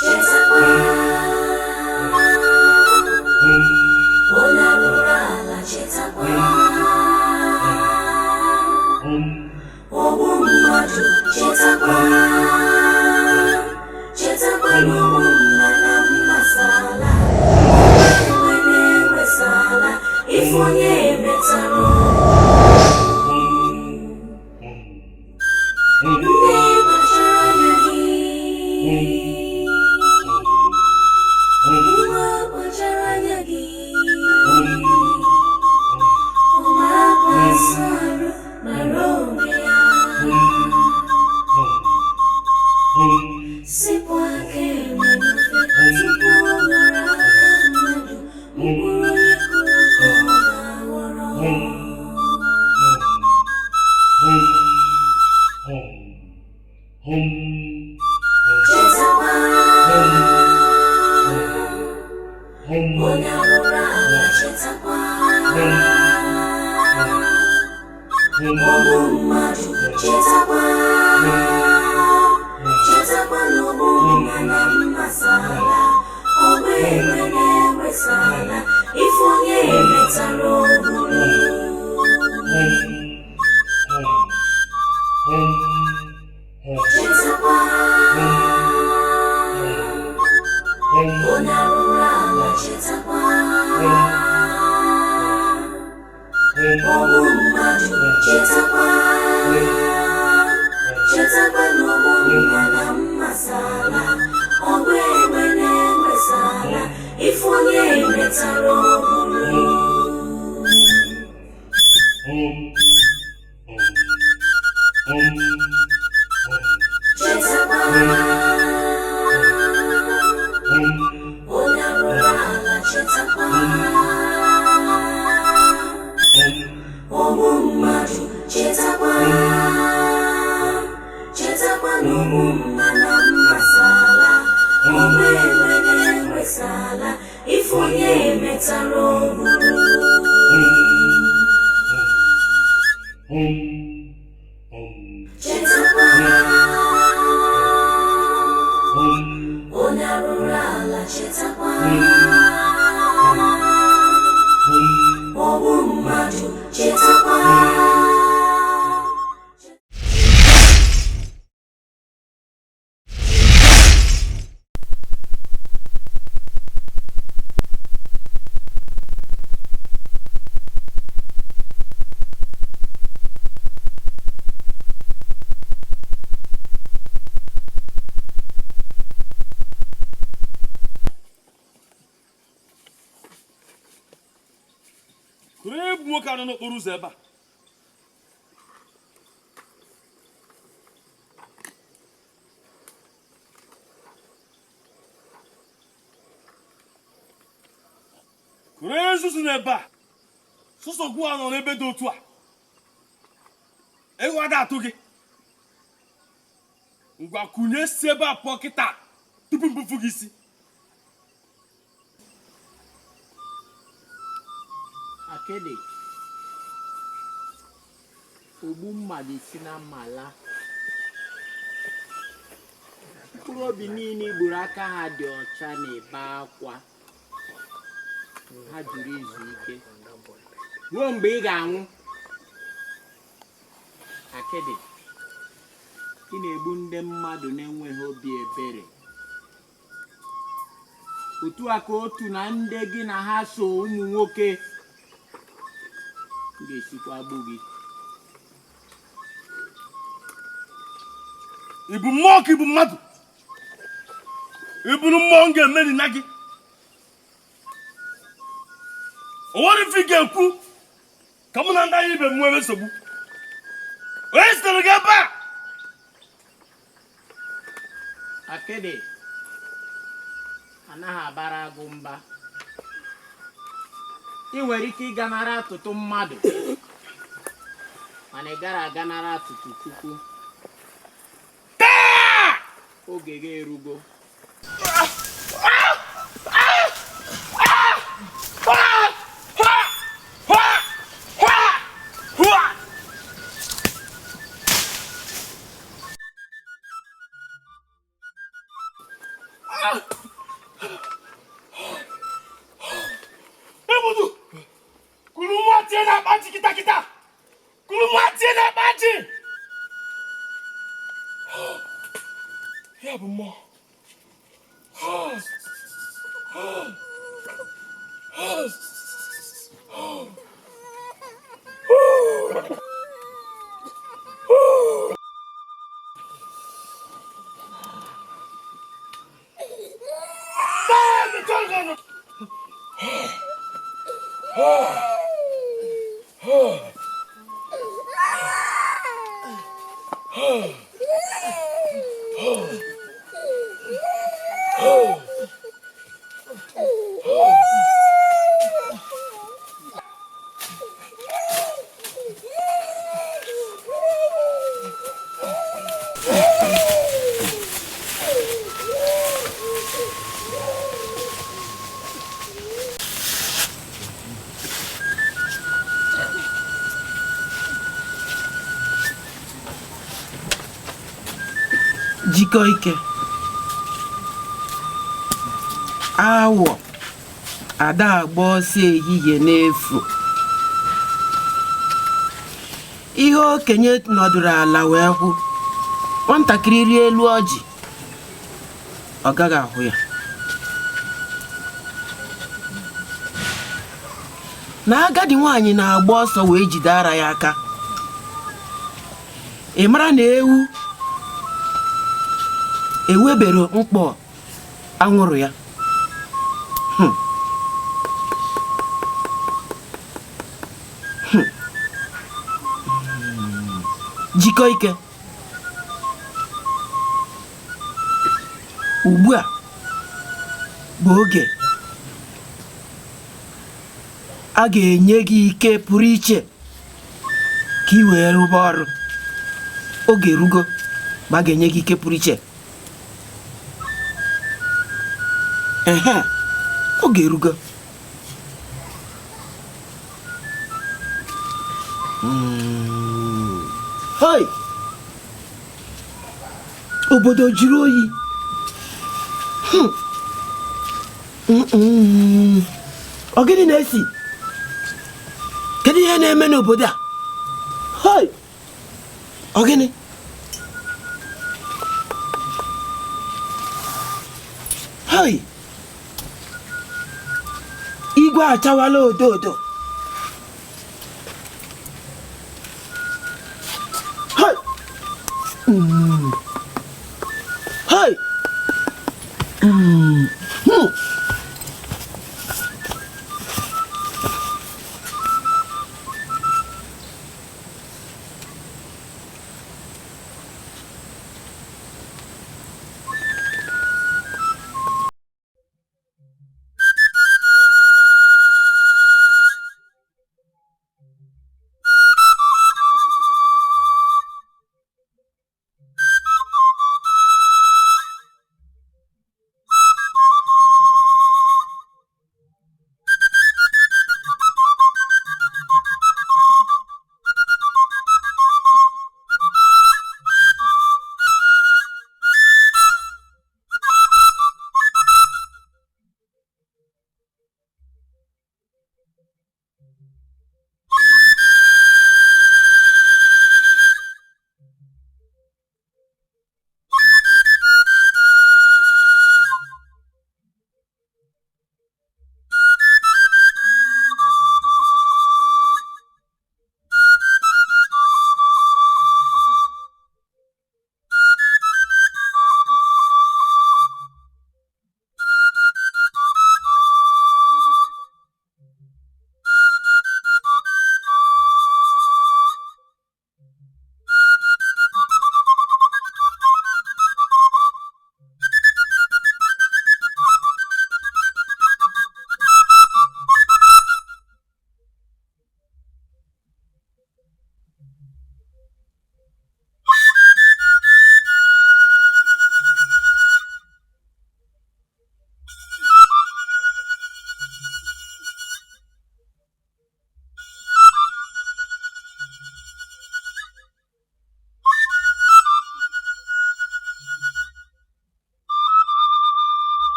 Chetakwa onye arụrụ ala, chetakwa ogbu mmadụ, chetakwa, chetakwa n'ogbu mma na mmasala enwe na-enwesala ife onye metara. Nne, kpachara anya gị. Nwa, kpachara anya gị. Ụmụaka arụ mara onwe ya, sipụ aka enwe n'ofe tupu ọ ghọrọ aka mmadụ. Mkpụrụ onye kụrụ ka ọ ga-aghọrọ. Chetakwa onye arụrụ ala, chetakwa ogbu mmadụ, chetakwa, chetakwa na ogbu mma na mmasala ọgba enwe na-enwesala ife onye metara oburu. Chetakwa onye arụrụ ala, chetakwa ogbu mmadụ, chetakwa, chetakwa na ogbu mma na mmasala ọgba egbe na-enwesala ife onye metara oburu. Chetakwa onye arụrụ ala, chetakwa ogbu mmadụ, chetakwa, chetakwa na ogbu mma na mmasala ọgba egbe na-enwesala ife onye metara oburu. Chetakwa onye arụrụ ala, chetakwa ogbu mmadụ, chetakwa. Kụrụ egwu nwoke anọ n'okporo ụzọ ebe a. Kụrụ nzuzu n'ebe a. Sụsọ gwu a nọ n'ebe dị otu a. Ego ada atụ gị. Ngwa, kụnye si ebe a pụọ kịta tupu mbufu gị isi. Akịdị, ogbu mma ga-esi na mma laa. Mkpụrụ obi niile igburu aka ha dị ọcha na-ebe akwa. Ha jụrụ izu ike ruo mgbe ị ga-anwụ. Akịdị, ị na-egbu ndị mmadụ na-enweghị obi ebere. Otu a ka otu na ndị gị na ha so, ụmụ nwoke, m ga-esikwa gbu gị. Ị bụ mmụọ ka ị bụ mmadụ? Ị bụrụ mmụọ, m ga-emeri na gị. O nwere ife ị ga-ekwu ka mụ na ndị anyị ibe m nwere nsogbu. Onye zitere gị ebe a? Akịdị, anaghị abara agụ mba. Ị nwere ike ịganara atụtụ mmadụ, mana ị gara aganara atụtụ Chukwu. Oge gị erugo. Ebudu! Kuru nwa tie na-akpa ji kịta kịta! Kuru nwa tie na-akpa ji! Ya bụ mmụọ. Jikọ ike. Awọ ada agba ọsọ ehihie n'efu. Ihe okenye nọdụrụ ala wee hụ, nwatakịrị rie elu ọjị, ọ gaghị ahụ ya. Na agadi nwaanyị na-agba ọsọ wee jide ara ya aka. Ị mara na ewu ewebere mkpọ anwụrụ ya. Jikọ ike. Ugbu a bụ oge a ga-enye gị ike pụrụ iche ka ị wee rụba ọrụ. Oge erugo ma a ga-enye gị ike pụrụ iche. Ehe, oge erugo. Hoi! Obodo jụrụ oyi. Ọ gịnị na-esi? Kedu ihe na-eme n'obodo a? Hoi! Ọ gịnị? Hoi! Igwe achawala odo odo. Hoi! Hoi!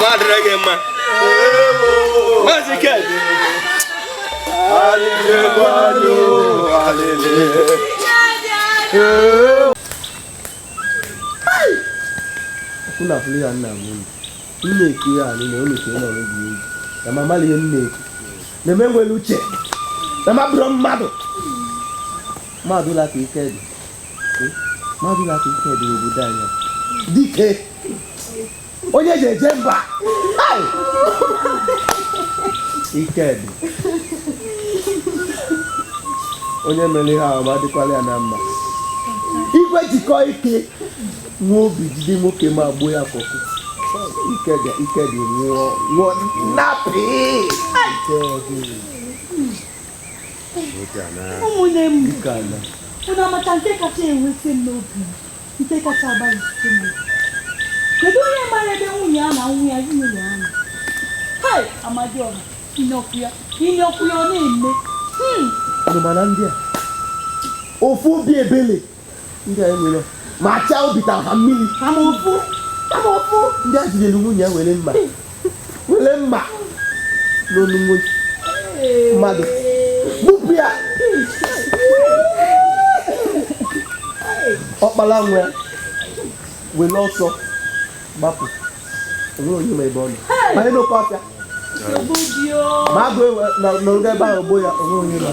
Ọ adịrị gị mma. Maazị Ikedi. Unu afụrụ ya nna m unu. M na-ekwu ya anị na unu ka ị nọ n'obi egwu. Na m amala ihe m na-ekwu. Na m enwere uche. Na m abụrụ mmadụ. Mmadụ ụlọ aka ike dị. Mmadụ ụlọ aka ike dị n'obodo anyị. Dike. Onye ji eje mba. Ike dị. Onye mere ihe ahụ ma adịkwala ya na mma. Igwe jikọ ike. Nwa obi jide nwoke ma gbuo ya kọkụ. Ike dị nwụọ nwụọ napị. Ụmụnne m, Ike ala. unu amata nke kacha ewute m n'obi, nke kacha agbalịsite m. Kedu onye mara ebe nwunye ya na nwa ya ezinụlọ ya nọ? Hai, Amadioha, inye ọkụ ya ọ na-eme. Unu mana ndị a ofu obi ebele ndị a enwere ma chaa obi tara ha mmiri. Kama ofu Ndị a jidere nwunye ya were mma n'onu nwunye mmadụ gbupụ ya. Ọkpala nwa ya were ọsọ gbapụ. Onwere onye ma ebe ọ nọ. Banye n'oke ọfịa. Ma agụ ewe nọrọ ebe ahụ gbuo ya, onwere onye ma.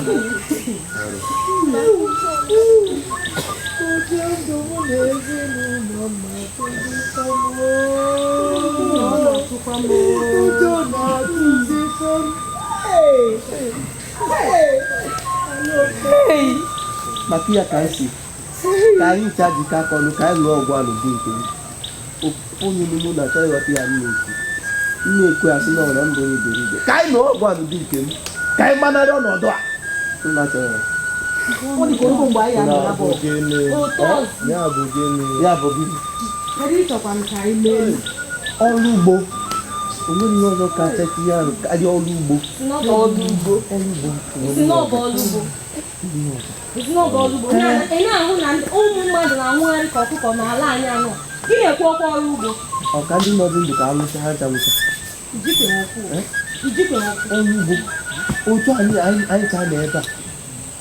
Maka ya ka anyị si ka anyị ncha jikọ aka ọnụ ka anyị lụọ ọgụ a n'ụdị nke m. Onye n'ime ụlọ achọghị ịghọta ya m na-ekwu. M na-ekwu ya sị na ọ na mbụ onye iberibe. Ka anyị lụọ ọgụ a n'ụdị nke m. Ka anyị gbanarị ọnọdụ a. Ụlọ achọghị ya. Ọ dị ka oge mgbe anyị anọ bụ Ya bụ gịnị? Kedu ịchọkwa m ka anyị mee? Ọrụ ugbo. O nwere ihe ọzọ kacha tinye arụ karịa ọrụ ugbo. Si n'ọbụ ọrụ ugbo. Ị na-ahụ na ụmụ mmadụ na-anwụgharị ka ọkụkọ n'ala anyị anọ. Ị na-ekwu okwu ọrụ ugbo. Ọ ka ndị nọdụ ndụ ka alụcha ha ncha nwụcha. Ọrụ ugbo. Otu anyị cha na ebe a.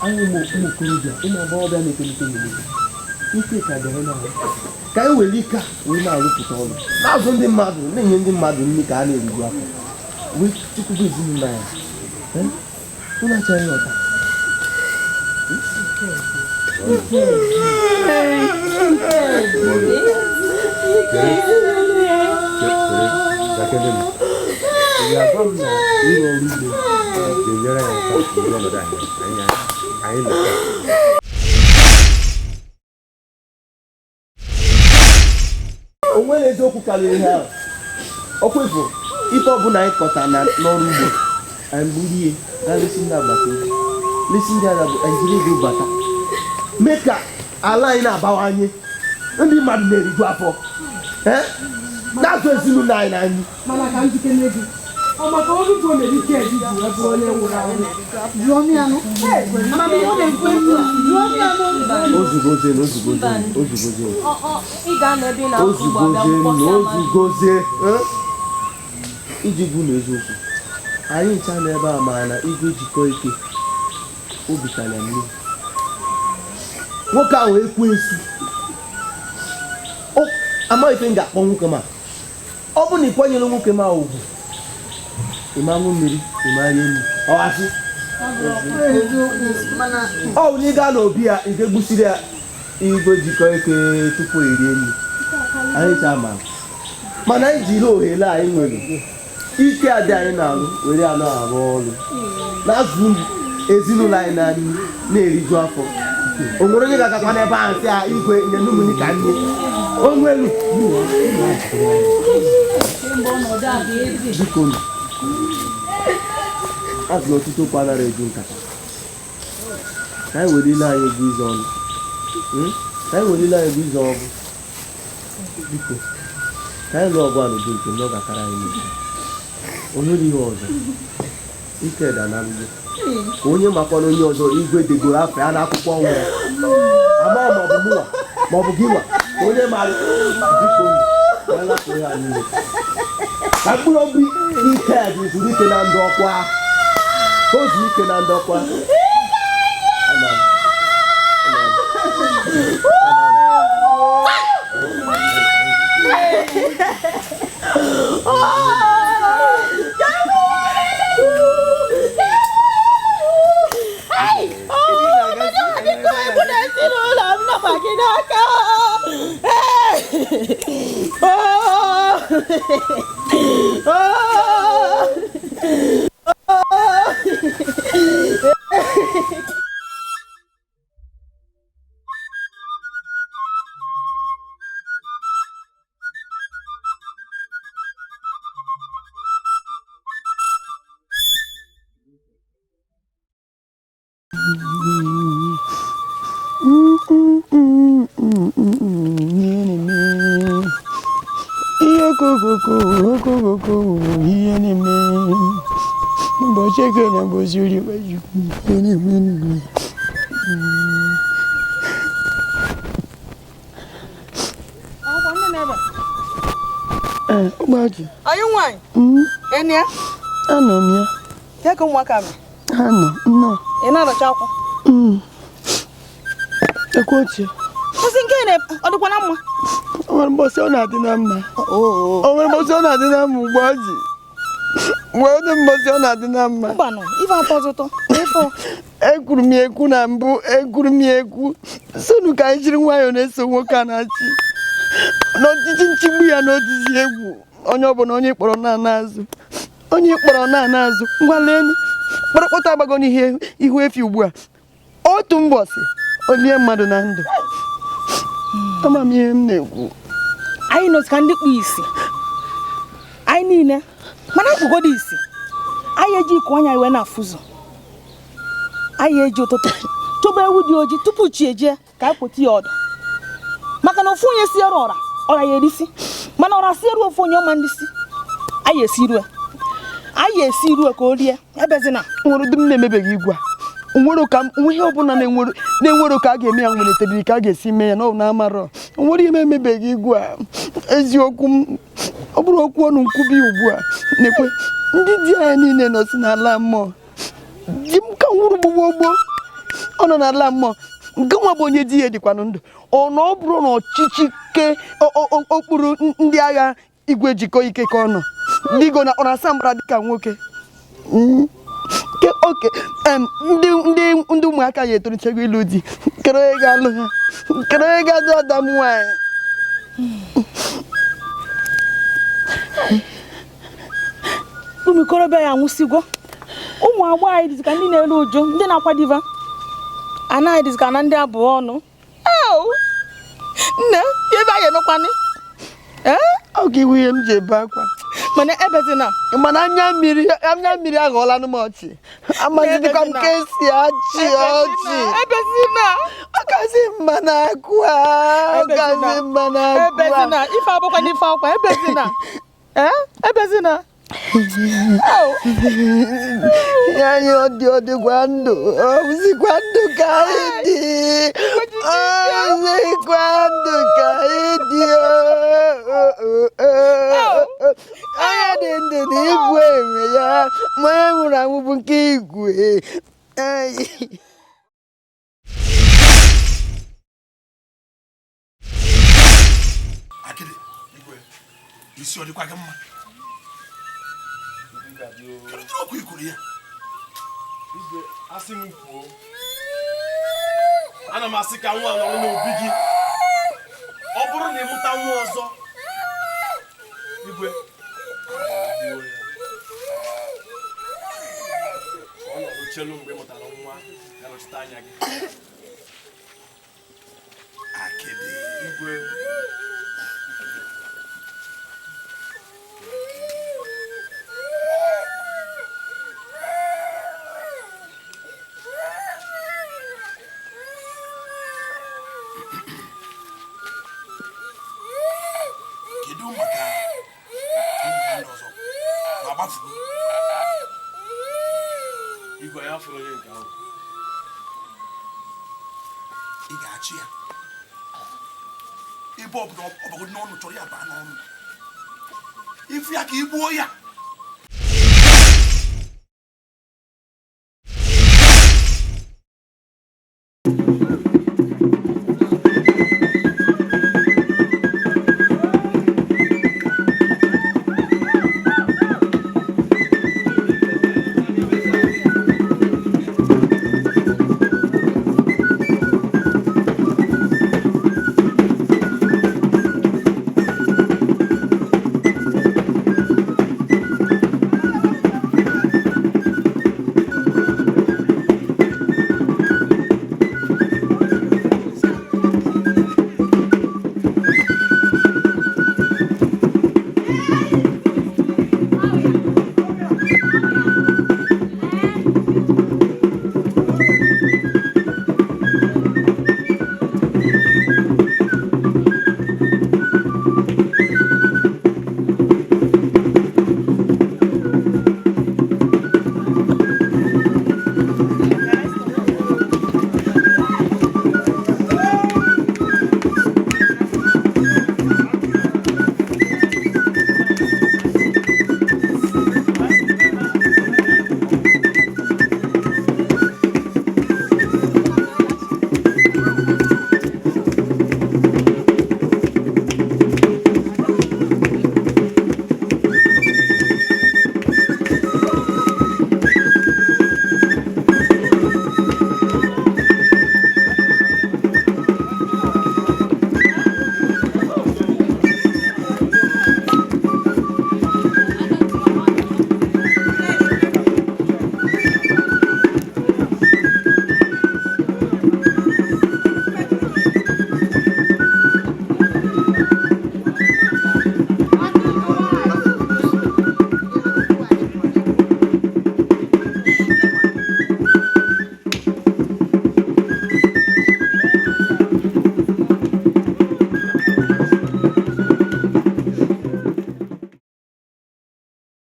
Anyị ụmụ okorobịa, ụmụ agbọghọbịa na-etolite n'obodo. Ike ka dịrị n'ahụ. Ka anyị were ike a wee na-arụpụta ọrụ. Na-azụ ndị mmadụ, na-enye ndị mmadụ nri ka a na-eriju afọ. Wee chekwaba ezinụlọ anyị. Unu achọghị ịghọta. O nwere eziokwu karịrị ihe ahụ. Ọkwa ifo ife ọbụla anyị kọta n'ọrụ ugbo anyị buru ihe gaa lesi ndị agbata obi, lesi ndị agha anyị jiri ego bata mee ka ala anyị na-abawanye, ndị mmadụ na-eriju afọ, na-azụ ezinụlọ anyị na anyị. Mana ka m jikere gị, ọ maka ọrụ ugbo mere ike eji ji wee bụrụ onye nwụrụ anwụ. Jụọ m ya nụ. Amamihe ọ na-ekwu ekwu a. Jụọ m ya nụ. Ozugozie. Iji gwu na eziokwu, anyị ncha nọ ebe a ma na igwe jikọ ike obi ka na mmiri. Nwoke ahụ ekwu esu. Amaghị ife m ga-akpọ nwoke ma ọ bụ na ị kwanyere nwoke ma ugwu, ị ma ṅụ mmiri, ị ma rie nri. Ọ asị ọ bụ na ị gaa n'obi ya, ị ga-egbusiri ya igwe jikọ ike tupu erie nri. Anyị ncha ma mana anyị jiri ohere anyị nwere ike adị anyị na-arụ were ya na-arụ ọrụ na-azụ ezinụlọ anyị na anyị na-eriju afọ. O nwere onye ga-agakwa n'ebe ahụ sị ya igwe nye nri ka nne o nwelu. Biko azụ n'ọtụtụ okwu anaghị eju nkata. Ka anyị were ile anyị ego ize ọnụ. Ka anyị were ile anyị ego ize ọgụ. Biko ka anyị lụọ ọgụ a n'ụdị nke na ọ ga-akara anyị n'ike. O nwere ihe ọzọ. Ike da na mgbe. Ka onye makwana onye ọzọ igwe degoro afọ ya n'akwụkwọ ọnwụ ya. Ama ma ọ bụ mụnwa ma ọ bụ gị nwa. Ka onye mara biko ka anyị lapụ ya niile. Ka Ka mkpụrụ obi Ikedi zuru ike na ndokwa. Ka o zuo ike na ndokwa. Ana m. Ana m. Ana m. Ihe okokoko okokoko ihe na-eme ụbọchị eke na ụbọchị orie ihe na-eme n'ugwu. Ee, ụmụaka. Anyị nwaanyị? Eni ya? Anọ m ya. Ya ka ụmụaka mere? Ha nọ, nnọọ. Ị na-aracha akwụ? Ekwe ochie. Kwụsị nke na ọ dịkwa na mma? O nwere mbọsị ọ na-adị na mma. O nwere mbọsị ọ na-adị na mma ugbo ọjị. Mgbe ọ dị mbọsị ọ na-adị na mma. Mbanụ, ife atọ ọzọ ịfụ. Ekwuru m ya ekwu na mbụ, ekwuru m ya ekwu. Sonu ka anyị jiri nwayọọ na-eso nwoke a na-achị. N'ọchịchị nchigbu ya na ojizi egwu. Onye ọbụla onye kpọrọ na-ana azụ. Onye kpọrọ na-ana azụ. Ngwa leenu. Kpọrọkpọta agbago n'ihe ihu efi ugbu a. Otu mbọsị, o lie mmadụ na ndụ. Ama m ihe m na-ekwu. Anyị nọzi ka ndị kpu isi. Anyị niile, mana akpụgodo isi. Anyị eji iko anya wee na-afụzụ. Anyị eji ụtụtụ chọba ewu dị oji tupu chi ejie ka anyị kpụta ya ọdụ. Maka na ofu onye siere ọra, ọra ya erisi. Mana ọra sieru ofu onye ọma ndị si. Anyị esi rue. Anyị esi rue ka o rie. Ebezina. Nwere ụdị m na-emebeghị igwe a. Onwere ka ihe ọbụla na-enwero ka a ga-eme ya nwere tebiri ka a ga-esi mee ya na ọ na amarọ. Onwere ihe m emebeghị igwe a. Eziokwu m, ọ bụrụ okwu ọnụ nkwubi ugbu a na-ekwe ndị di anyị niile nọ si n'ala mmụọ. Di m ka nwụrụ gbogbo gboo. Ọ nọ n'ala mmụọ. Nke nwa bụ onye di ya dịkwanụ ndụ. Ọ na ọ bụrụ na ọchịchị ke okpuru ndị agha igwe jikọ ike ka ọ nọ. Digo na ọ na-asa mbara dịka nwoke. Oke ndị ụmụaka ya etolichego ịlụ di. Kedu onye ga-alụ ha? Kedu onye ga-adụ ada m nwaanyị? Ụmụ ikorobịa ya anwụsịgo. Ụmụ agbọghọ anyị dịzị ka ndị na-eru uju, ndị na-akwadiva. Anaghị dịzị ka na ndị abụọ ọnụ. Nne, ebe anyị emekwanị? Ọ ga iwu ihe m ji ebe akwa. Mana ebezina. Mana anya mmiri aghọọla m ọchị. Amazidikwa m ka esi achị ọchị. Ebezina. Ọkazi mma na-akụ a. Ọkazi mma na-akụ a. Ebezina. Ife abụkwa n'ife akwa. Ebezina. Ebezina. Ya anyị ọ dị ọ dịkwa ndụ. Ọ bụzikwa ndụ ka anyị dị. Ọ bụzikwa ndụ ka anyị dị. Onye dị ndụ na igwe enwe ya, ma onye nwụrụ anwụ bụ nke igwe. Akịdị, igwe, isi ọ dịkwa gị mma? Kedu ụdịrị okwu i kwuru ya? Igwe, asị m kwuo. Ana m asị ka nwa nọrọ n'obi gị. Ọ bụrụ na ị mụta nwa ọzọ, igwe, ọ nọrọ chelu mgbe ị mụtara nwa ga-anọchite anya gị. Akịdị, igwe. Kedu maka ụmụ ndị ọzọ na-agbafugo? Igwe ya fụrụ onye nke ahụ. Ị ga-achị ya. Ebe ọbụla ọ bagodu n'ọnụ chọrọ ya baa n'ọnụ. Ifu ya ka i gbuo ya.